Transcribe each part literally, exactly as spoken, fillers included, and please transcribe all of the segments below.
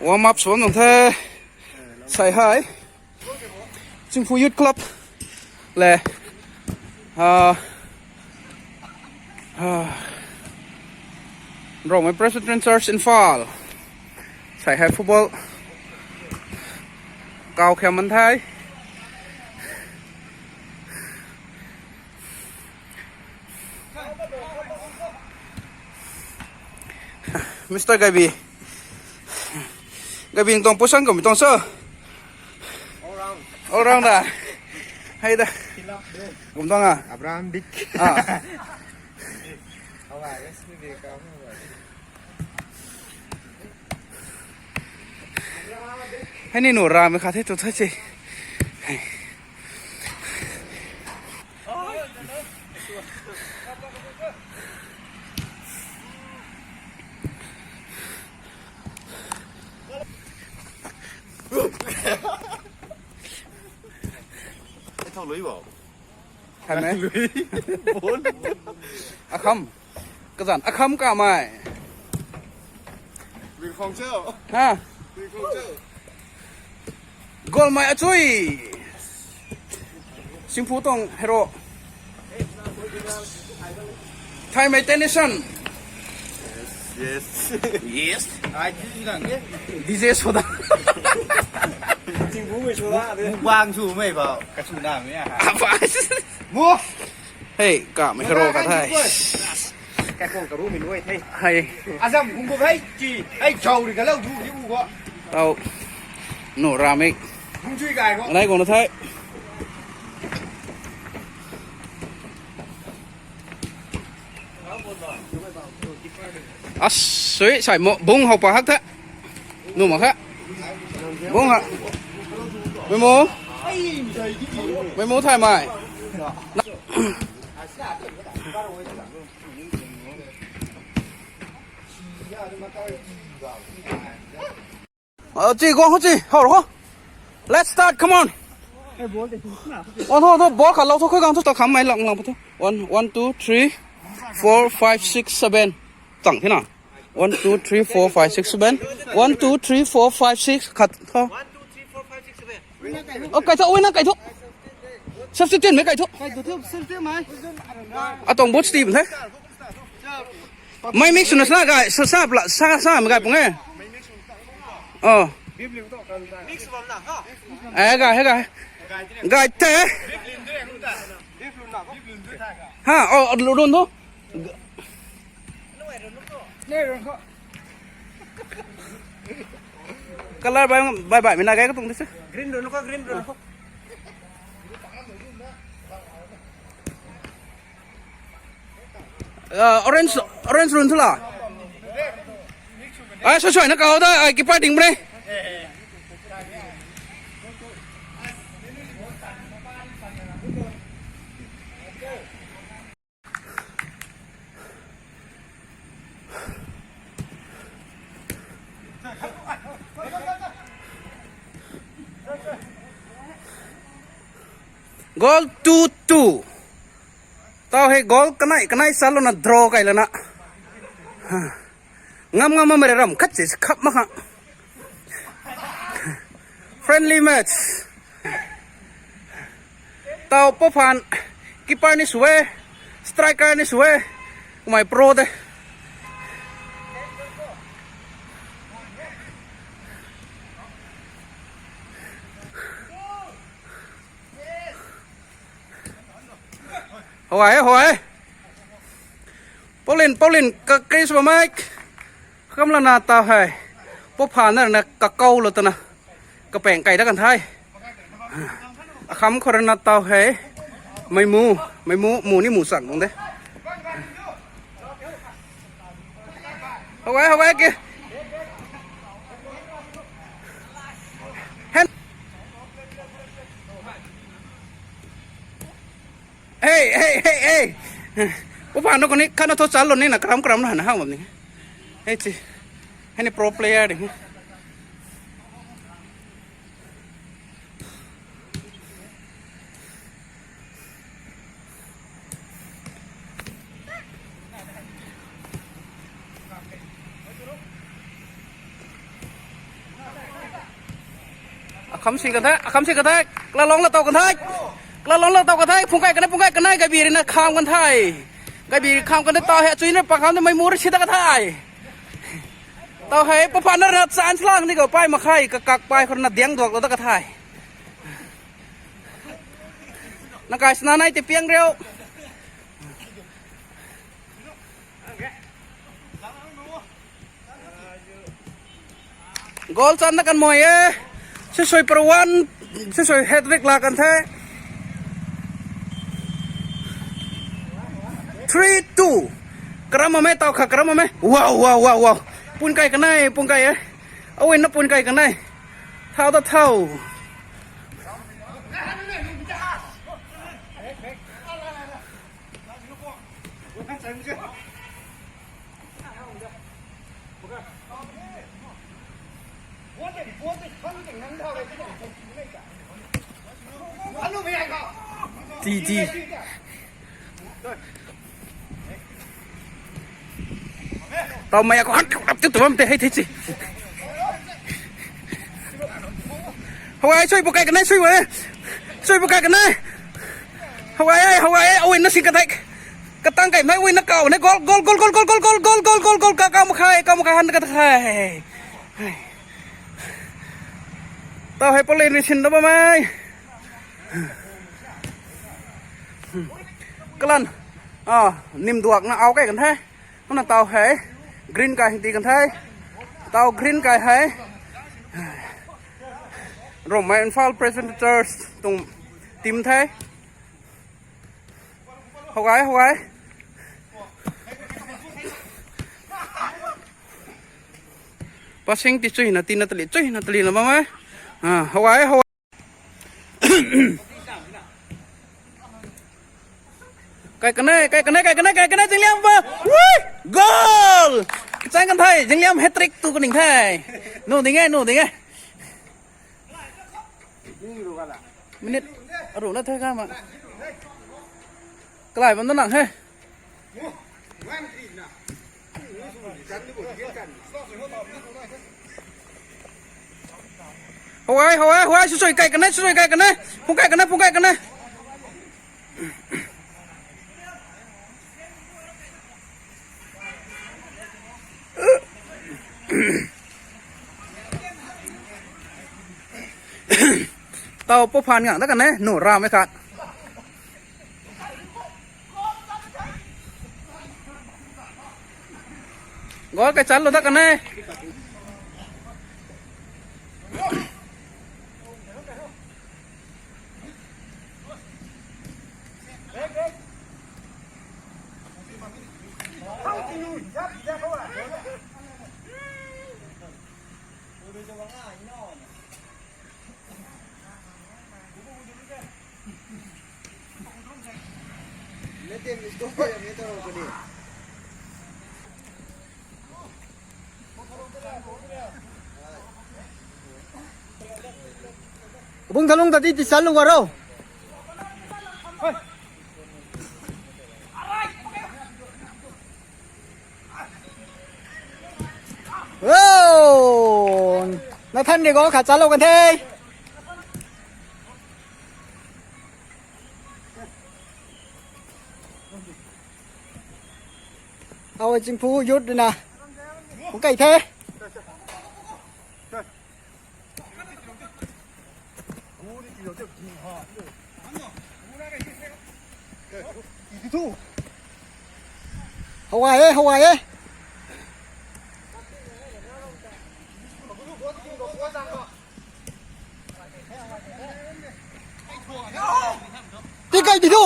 Warm up sw nung the. Sai hei Chingphu Youth Club le, ah, ah, Rongmei Presbyterian Church Imphal. Sai hei football kau kham man the. Mister Gaibi. Gaibi tuang position kum tuang so. All round da. Hei da. Kum tuang a. Abraham Big. Ah. Hei ni nu ramei khat the tu the se. Thau lui bo. Kan e. Akham. Kazan akham kamei. Wi khong chau. Ha. Wi khong chau. Goal mei achui. Chingphu tuang hero. Thaimei Tennyson. Yes. Yes. Ai, D J Soda. Chingphu mei Soda de. Mukbang sw mei bo. Kachu na mei a. Apa? Mo. Hei, kamei hero khat the. Kaikhwang karu mei nuai the. Hei. Azam hung bo hei chi. Hei chau ri galau du di u bo. Tau. Nu ramei. Hung chui kai bo. Anei guang na the. Asui sai mo bung hou pa hak the. Nu mak kha. Bung ha. Mei mu. Mei mu thay mai. Chi guang ho chi, hou ho. Let's start, come on. On ho, on ho, ball khat lou tho, khui gang tho, ta kham mai lang lang tho. One, one, two, three, four, five, six, seven. Tang the na. One, two, three, four, five, six, seven. One, two, three, four, five, six. Khat tho. Oh, kai tho, ui na kai tho. Substitute mei kai tho. Atong bot Steve the. Mei mix swna sa gai, sa, sa, pla, sa, sa, mei gai pung e. Oh. Eh, gai, he gai. Gai the. Ha, oh, run tho. Color bai, bai, bai, mei na gai ka tuang di se. Green run ko, green run ko. Ah, orange, orange run thu la. Ai, sui sui na kau da, ai, keeper ding bre. Goal two two. Tau hei goal kanei, kanei sa lou na draw kai lana. Ngam ngam ma mei ram khat si khap ma kha. Friendly match. Tau Pouphan keeper ni sw e, striker ni sw e, kumei pro de. Hoi, hoi. Paulin, Paulin, ka Chris ba Mike. Kam lana tau hei. Pouphan na na ka kau lo tana. Kapeng kai da kan the. Akham khou rui na tau hei. Mei mu, mei mu, mu ni mu sang bung de. Hoi, hoi, ke. Hen. Hey, hey, hey, hey. Pouphan na kani, khat na tho chal lo ni na, karam, karam na, na hang bam ni. Hey, chi. Hei ni pro player ding. Kham si kan the, kham si kan the. Kala long la tow kan the. Kala long la tow kan the. Phung kai kan e, phung kai kan e, gaibi rui na kham kan the. Gaibi kham kan the, taw hei chui na pa kham the, mei mu rui si ta kan the. Taw hei pa pha na rui na chance lang ni khou pai mak khe, kakak pai khou na diang duak lou ta kan the. Na kai sna nai ti piang riu. Goal chan na kan mei e. Sisui per one, sisui hat-trick la kan the. Three two. Karam mak e, taw kha karam mak e. Wow, wow, wow, wow. Pun kai kan e, pun kai e. Awin na pun kai kan e. Thau ta thau. Ti, ti. Taw mei a khou han tu tu bam te hei the si. Hawai sui bu kai kan e, sui bu e. Sui bu kai kan e. Hawai e, Hawai e, awin na sing kan the. Katang kai mei, awin na kau ne, goal, goal, goal, goal, goal, goal, goal, goal, goal, goal, ka, ka mak khe, ka mak khe, han ka khe. Taw hei palen rui sin da bam e. Kalan. Ah, nim duak na au kai kan the. Kumna taw hei green kai hei ti kan the. Taw green kai hei Rongmei Imphal Presbyterian Church tuang team the. Hawai, Hawai. Passing ti chui na, ti na tali, chui na tali na bam e. Ah, Hawai, Hawai. Kai kan e, kai kan e, kai kan e, kai kan e, Zingliam ba. Wui! Goal! Chang kan the, Zingliam hat-trick tu kan ning the. Nu ding e, nu ding e. Minute aru na the ka ma. Kalai bam na nang he. Hawai, Hawai, Hawai, sui sui kai kan e, sui sui kai kan e. Phung kai kan e, phung kai kan e. Taw pu phan ngang ta kan e, nu ram e khat. Goal kai chan lou ta kan e. Bung thalung ta ti ti sal lung waro. Oh, na than de go khat chalou kan the. Aw, Chingphu youth na. Kung kai the. Hawai e, Hawai e. Ti kai ti thu.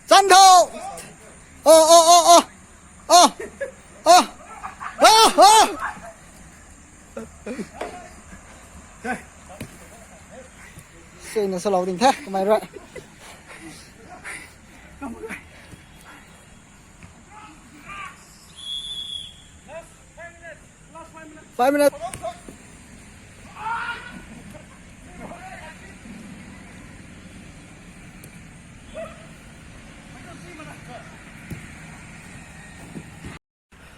Chan tho. Oh, oh, oh, oh. Oh. Oh, oh. Sui na salou ding the, kamei rui. Five minutes.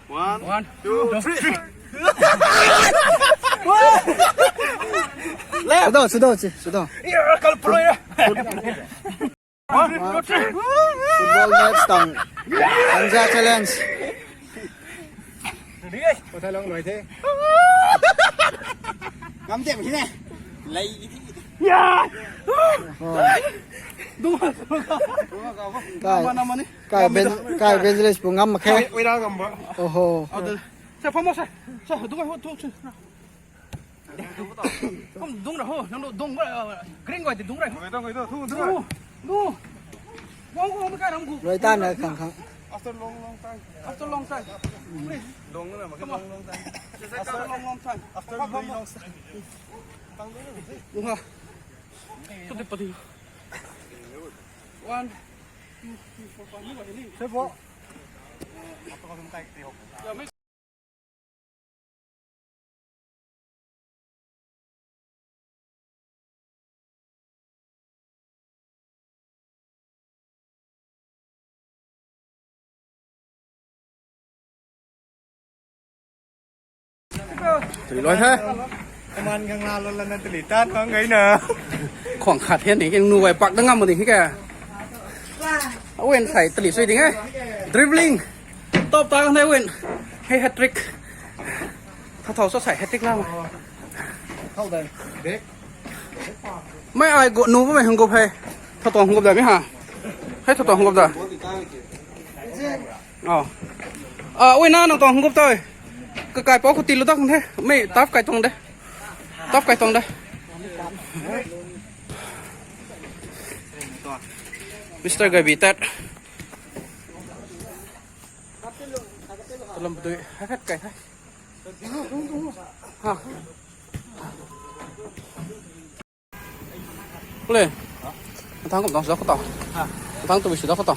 One, two, three. Left. Sudo, sudo, sudo. Kalpuloi. Football match tang. Anja challenge. Ko tha long noi the. Ngam tem hi ne. Lei. Ya. Dung. Kai. Mana mani. Kai ben, kai evangelist pu ngam mak khe. Oi ra ngam ba. Oho. Sa phamo sa. Sa dung ho tu. Kum dung ra ho, nang dung ba, green guay ti dung ra ho. Guay dung, guay dung, thu, thu. Thu, thu. Wang, wang, kai ram gu. Rui tan na khang khang. After long, long time. After long time. Please. Long na, long, long time. After long, long time. After very long time. Dung ha. Tu de pati. One, two, three, four, five. Ni guay ni. Sebo. Ya, me. Tui loi he. Kaman kang la lo la na tuli tan kang gai na. Khwang khat hian ni king nu wai pak da ngam ni hi ka. Awen sai tuli sui ding e. Dribbling. Top ta kan Awen. Hey, hat trick. Tha thau sa sai hat trick la. Thau dai. Back. Mei ai gu nu mei hung gup hei. Tha tuang hung gup dai mei ha. Hei tha tuang hung gup dai. Oh. Ah, ui na nang tuang hung gup tai. Ka kai pau khou ti lu dak the. Mei tap kai tuang de. Tap kai tuang de. Mister Gabi tat. Tulam pdui, hai khat kai thai. Ha. Kule. Thang kum tang sa ko ta. Ha. Thang tu bisu da ko ta.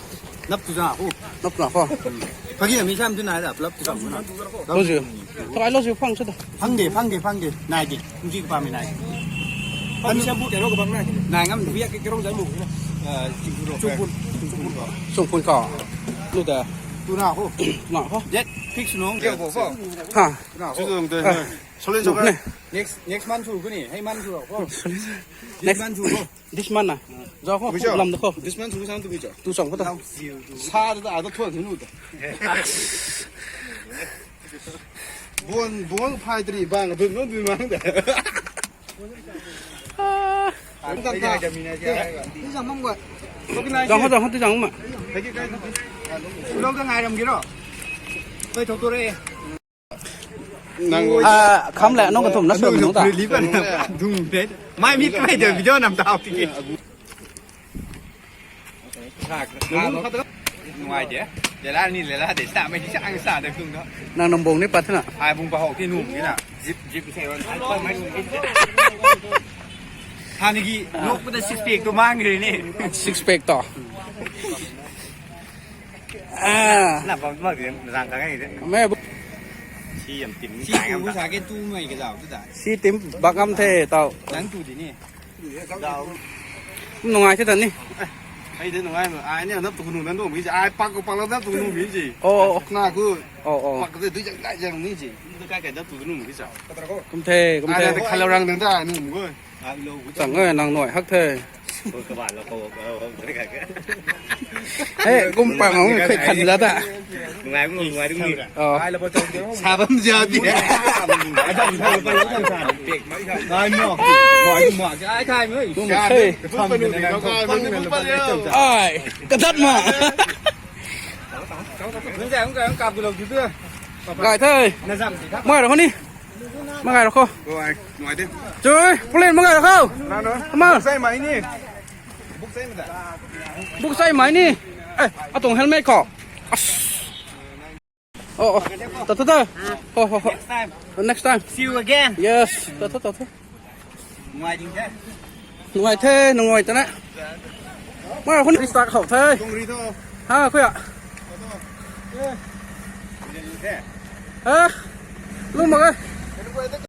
Nap tu za ko. Nap tu na ko. Pagi ami sam tu nai da, plap tu sam na. Lo ji. Ka lo ji phang sa da. Phang de, phang de, phang de. Nai de. Ngi pa mi nai. Phang sa bu ke ro ko bang nai. Nai ngam bu ya ke ro za mu. Eh, chingpun. Chingpun. Chingpun ka. Lu da. Tu na ko. Tu na ko. Jet fix nong. Ha. Tu na ko. Solin so ne. Next, next month thu ko ni. Hey month thu ko. Next month thu ko. This month na. Zau ko. Lam da ko. This month thu ko sang tu bi cho. Tu sang ko ta. Sa da da thuan thu nu ta. Bon, bon phai tri bang dun no dun mang da. Zang ko, zang ko, zang ma. Lo da ngai ram gi ro. Kai thok tu re. Nang, ah, kham le, nung kathum na sum nung ta. Relief kan dung de. Mai mit kai de video nam ta ti. Nuai de. Lela ni lela de sa mai sa ang sa de tung do. Nang nang bong ni pat na. Ai bung pa hok ti num ni na. Zip zip se ron. Hani gi nok pada six pack tu mang ni. Six pack to. Ah. Na bam bam di rang ka ngai de. Me bu. Si yam tim. Si ku sa ke tu mai ke dau tu da. Si tim bak ngam the tau. Nang tu di ni. Nungai the ta ni. Ai de nungai ma. Ai ni nap tu nu nan do mi ji. Ai pak ko pak lo nap tu nu mi ji. Oh, oh. Na ku. Oh, oh. Pak de du jang dai jang ni ji. Du kai kai nap tu nu mi ji. Kum the, kum the. Ai na kha lo rang dang da nu mu. Chang e, nang nuai hak the. He, kum pang ang khui khan za ta. Ngai mu, ngai mu. Oh. Sa bam za di. Ngai mu, ngai mu, ai khai mu. Kum the. Ai, kadat ma. Ngai the. Mai ro ni. Mangai ro ko. Oi, nuai de. Chui, pulen mangai ro ko. Na, na. Ama. Buk sai mai ni. Buk sai mai da. Buk sai mai ni. Eh, atuang helmet ko. As. Oh, oh. Ta ta ta. Oh, oh, oh. Next time. Next time. See you again. Yes. Ta ta ta ta. Nuai ding the. Nuai the, nuai ta na. Ma khun start khou the. Kong ri tho. Ha, khuya. Ha? Lu mak e.